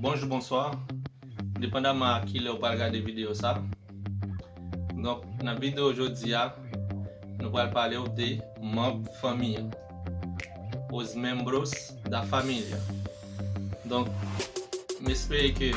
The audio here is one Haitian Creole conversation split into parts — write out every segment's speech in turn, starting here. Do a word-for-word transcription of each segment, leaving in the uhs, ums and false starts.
Bonjou, bonswa. Depandaman a kilè ou pral gade videyo sa. Donk, nan videyo jodi a, nou pral pale w de manm fanmi an. Os membros da família. Donk, m espere ke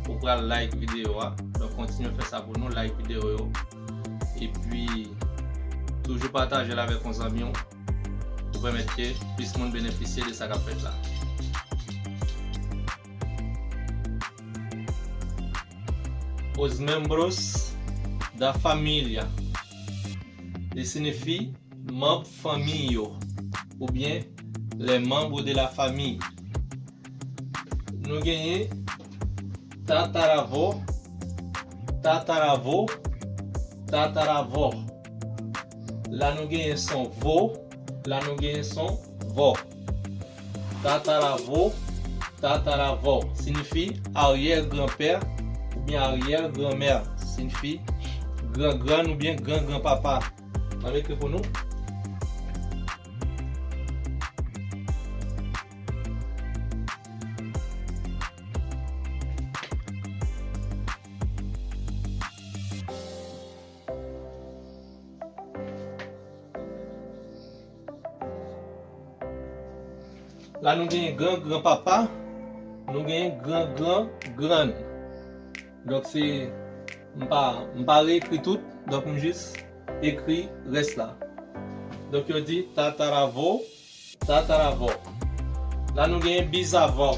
ou pral like videyo a. Donk, kontinye fè sa pou nou, like videyo yo. Epi, toujou pataje l avèk yon zanmi w pou pèmèt ke plis moun benefisye de sa k ap fèt la. Os membros da família. Li siyifi manm fanmi yo, oubyen les membros de la famille. Nou genyen tataravó, tataravó, tataravó. La nou genyen son vo, la nou genyen son vó. Tataravó, tataravó siyifi aryè granpè oubyen aryè granmè, siyifi gran grann oubyen gran granpapa. Mwen ekri pou nou. La nou genyen gran granpapa, nou genyen gran gran grann. Donk se, m pa, m pa reekri tout, donk m jis ekri rès la. Donk yo di tataravó, tataravó. La nou genyen bizavó,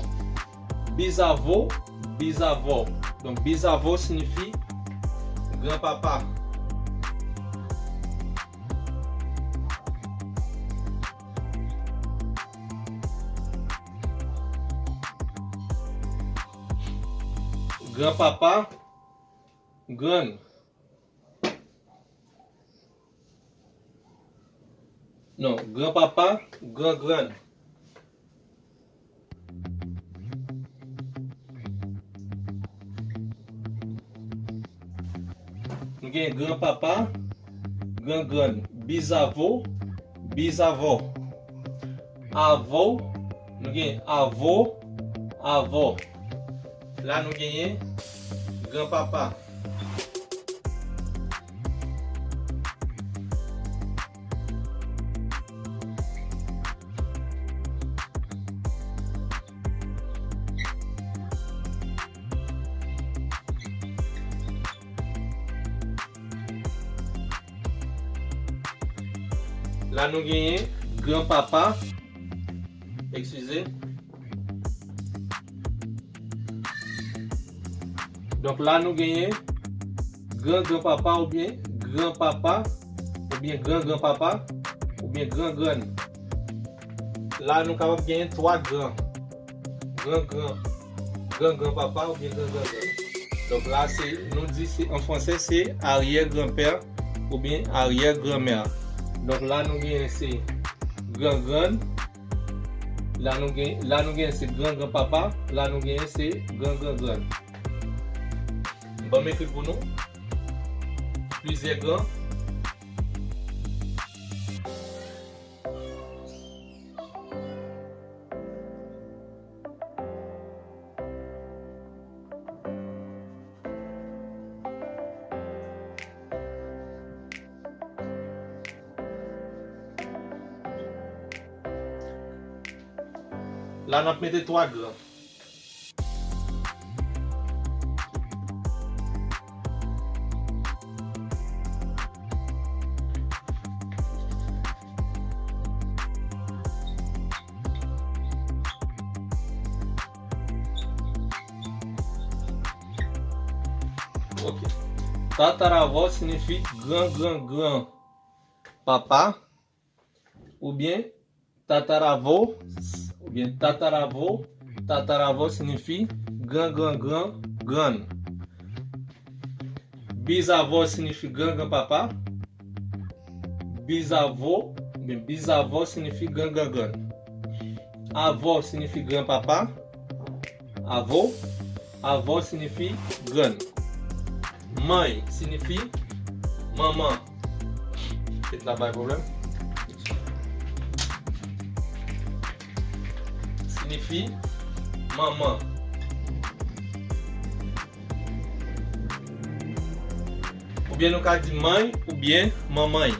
bizavó, bizavó. Donk bizavó siyifi granpapa. Granpapa, grann. Non, granpapa, gran grann. Nou gen granpapa, gran grann, bizavó, bizavó. Avó, nou gen avó, avó. La nou genyen granpapa. La nou genyen granpapa. Eskize. Donk la nou genyen gran granpapa oubyen granpapa oubyen gran granpapa oubyen gran grann. La nou kapab genyen twa gran. Gran gran, gran granpapa oubyen gran gran grann. Donk la se, nou di se, an fransè se aryè granpè oubyen aryè granmè. Donk la nou genyen se gran grann. La nou gen, la nou genyen se gran granpapa, la nou genyen se gran gran grann. Ban m ekri pou nou. Plizyè gran. La n ap mete twa gran. Ok. Tataravó siyifi gran gran gran papa. Oubyen tataravó, oubyen tataravó, tataravó siyifi gran gran gran grann. Bizavó siyifi gran gran papa. Bizavó, oubyen bizavó siyifi gran gran grann. Avó siyifi gran papa. Avó. Avó siyifi grann. Mãe siyifi manman. Tit la bay pwoblèm. Siyifi manman. Oubyen nou ka di man'y oubyen manman'y.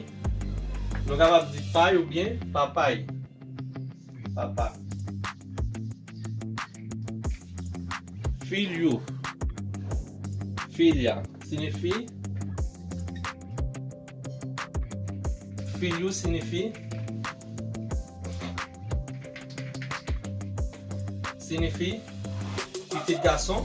Nou kapab di pa'y oubyen papa'y. Papa. Filho. Filha. Siyifi. Filho siyifi. Siyifi pitit gason.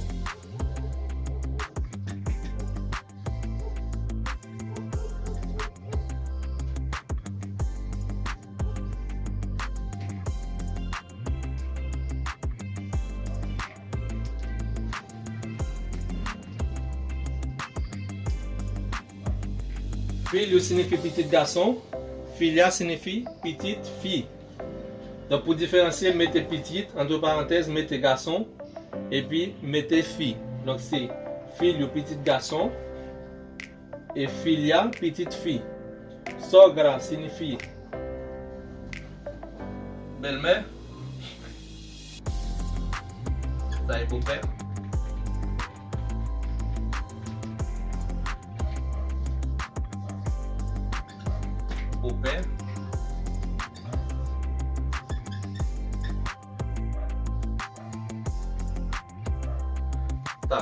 Filho siyifi pitit gason, filha siyifi pitit fi. Donk, pou diferansye, mete pitit, antre parantèz, mete gason, epi mete fi. Donk, se filho pitit gason, e filha pitit fi. Sogra siyifi bèlmè. Sa e bopè. Bopè. Ta.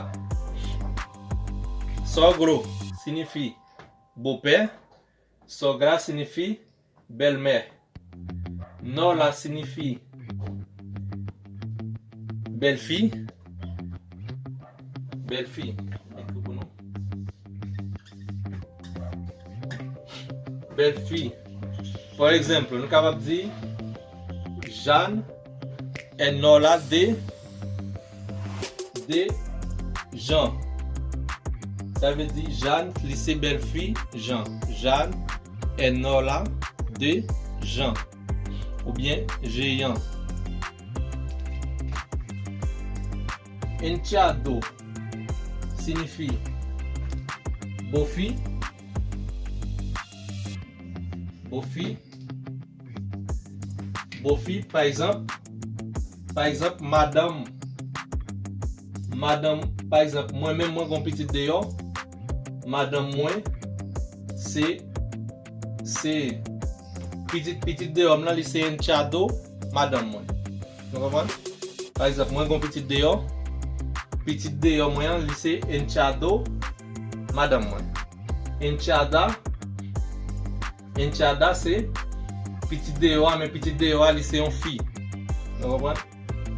Sogro siyifi bopè. Sogra siyifi bèlmè. Nora siyifi bèlfi. Bèlfi. Ekri pou nou. Bèlfi. Pa egzanp, nou kapab di Jane é nora de, de Jean. Sa vle di Jane, li se bèlfi Jan. Jane é nora de Jean. Oubyen Jeyan. Enteado siyifi bofi. Bofi. Bofi, pa egzanp, pa egzanp, madanm, madanm, pa egzanp, mwen menm, mwen gen yon pitit deyò, madanm mwen, se, se pitit, pitit deyò m lan, li se enteado madanm mwen. Nou konprann? Pa egzanp, mwen gen yon pitit deyò, pitit deyò mwen an, li se enteado madanm mwen. Enteada, enteada se pitit deyò a, men pitit deyò a, li se yon fi. Nou konprann?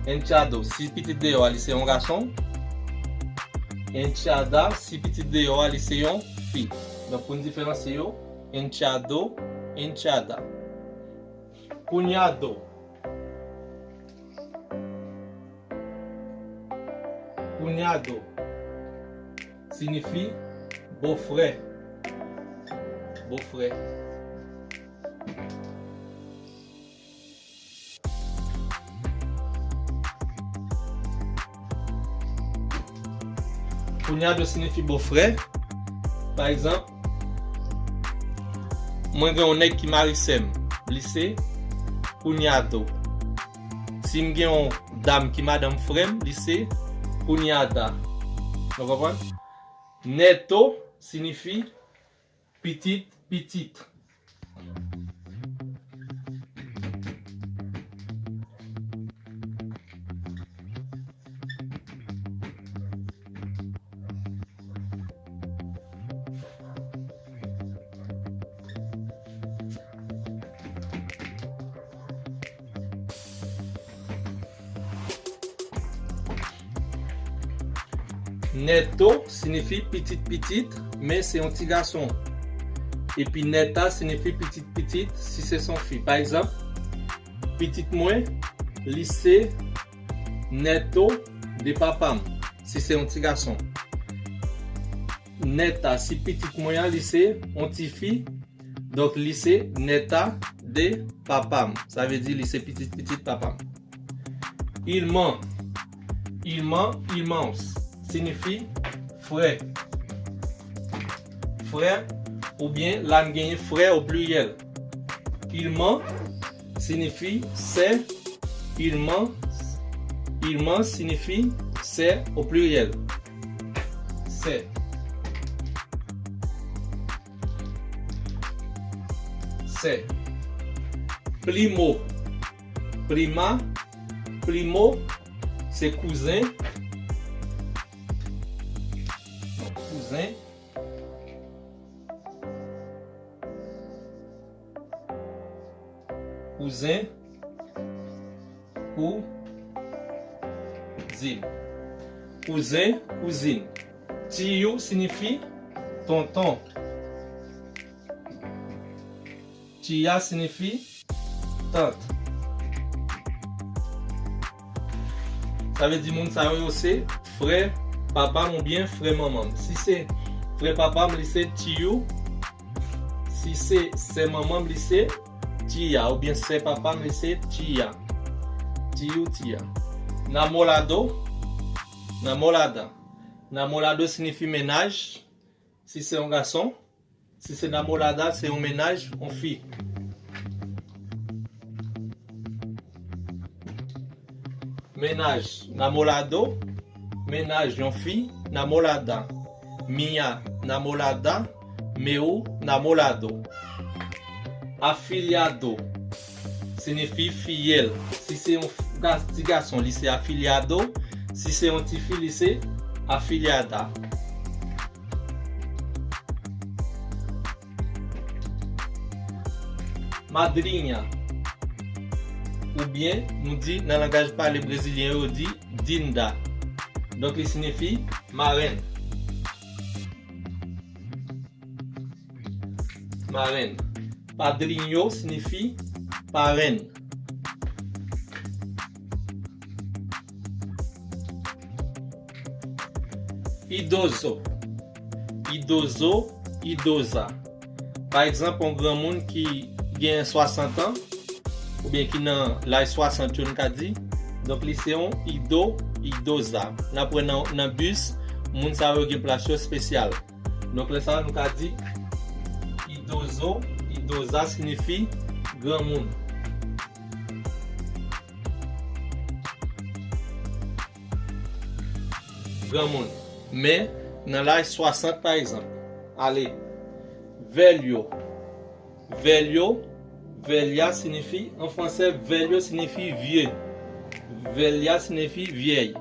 Enteado, si pitit deyò a, li se yon gason. Enteada, si pitit deyò a, li se yon fi. Donk, pou n diferansye yo, enteado, enteada. Cuñado. Cuñado siyifi bofrè. Bofrè. Cuñado siyifi bofrè. Pa egzanp, mwen gen yon nèg ki mari sè m, li se cuñado. Si m gen yon dam ki madanm frè m, li se cuñada. Nou konprann? Neto siyifi pitit, pitit. Neto siyifi pitit pitit, men se yon ti gason. Epi neta siyifi pitit pitit, si se son fi. Pa egzanp, pitit mwen, li se neto de papa m, si se yon ti gason. Neta, si pitit mwen an, li se yon ti fi, donk li se neta de papa m. Sa vle di li se pitit pitit papa m. Irmã, irmã, irmãos, siyifi frè. Frè, oubyen la n genyen frè o pliryèl. Irmã siyifi sè, irmã, irmã siyifi sè o pliryèl. Sè. Primo. Prima. Primo, se kouzen. Kouzen. Kouzen. Kouzin. Kouzen, kouzin. Tiyo siyifi tonton. Tiya siyifi tant. Sa vle di moun sa yo, yo se frè papa m oubyen frè manman m. Si se frè papa m, li se tiyo. Si se sè manman m, li se tiya. Oubyen sè papa m, li se tiya. Tiyo, tiya. Namorado, namorada. Namorado siyifi mennaj. Si se yon gason, si se namorada, se yon mennaj, yon fi. Mennaj, namorado, mennaj, yon fi, namorada. Minha namorada, meu namorado. Afiliado siyifi fiyèl. Si se yon ga-, ti gason, li se afiliado. Si se yon ti fi, li se afiliada. Madrinha. Oubyen, nou di, nan langaj pale brezilyen yo, yo di dinda. Donk, li siyifi marenn. Marenn. Padrinho siyifi parenn. Idoso. Idoso, idosa. Pa egzanp, yon granmoun ki gen swasant an, oubyen ki nan laj swasant yo, n ka di. Donk, li se yon ido, idoza. N ap wè nan, nan bis, moun sa yo gen plas yo espesyal. Donk, lè sa a, nou ka di idozo, idoza siyifi granmoun. Granmoun. Men, nan laj swasant, pa egzanp. Ale. Velho. Velho, velha siyifi, an fransè, velho siyifi vye. Velha siyifi vyèy.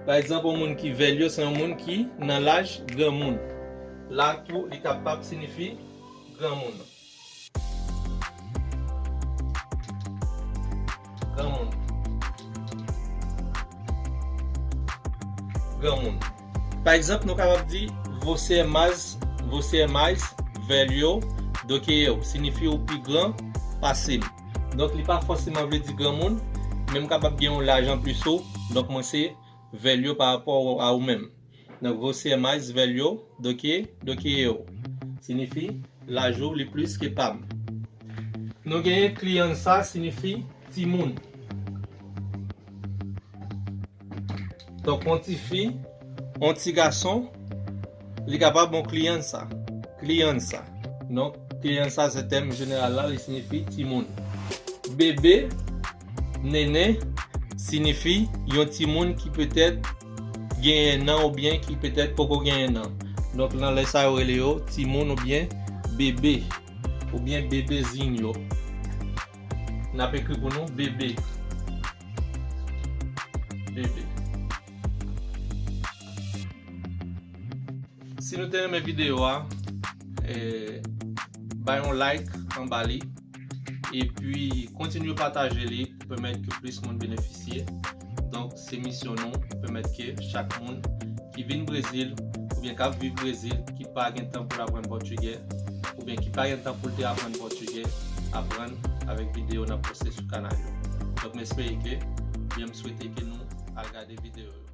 Pa egzanp, yon moun ki velho, se yon moun ki nan laj granmoun. La tou, li kapab siyifi granmoun. Granmoun. Granmoun. Pa egzanp, nou kapab di, você é mais, você é mais velho do que eu. Siyifi ou pi gran pase m. Donk, li pa fòseman vle di granmoun, men m kapab gen yon laj anplis ou. Donk, mwen se velho pa rapò a ou menm. Donk, você é mais velho do que, do que eu. Siyifi, laj ou li plis ke pa m. Nou genyen criança siyifi timoun. Donk, yon ti fi, yon ti gason, li kapab yon criança. Criança. Donk, criança se tèm jeneral la, li siyifi timoun. Bebe, nene, siyifi yon timoun ki petèt genyen nan oubyen ki petèt poko genyen nan. Donk, nan lè sa yo rele yo timoun oubyen bebe, oubyen bebezinho. N ap ekri pou nou bebe. Bebe. Si nou te renmen videyo a, eh, bay yon like anba li, epi kontinye pataje li pou pèmèt ke plis moun benefisye. Donk, se misyon nou, pèmèt ke chak moun ki vin Brezil, oubyen k ap viv Brezil, ki pa gen tan pou l aprann pòtigè, oubyen ki pa gen tan pou l te aprann pòtigè, aprann avèk videyo n ap poste sou kanal yo. Donk, m espere ke, oubyen m swete ke nou al gade videyo yo.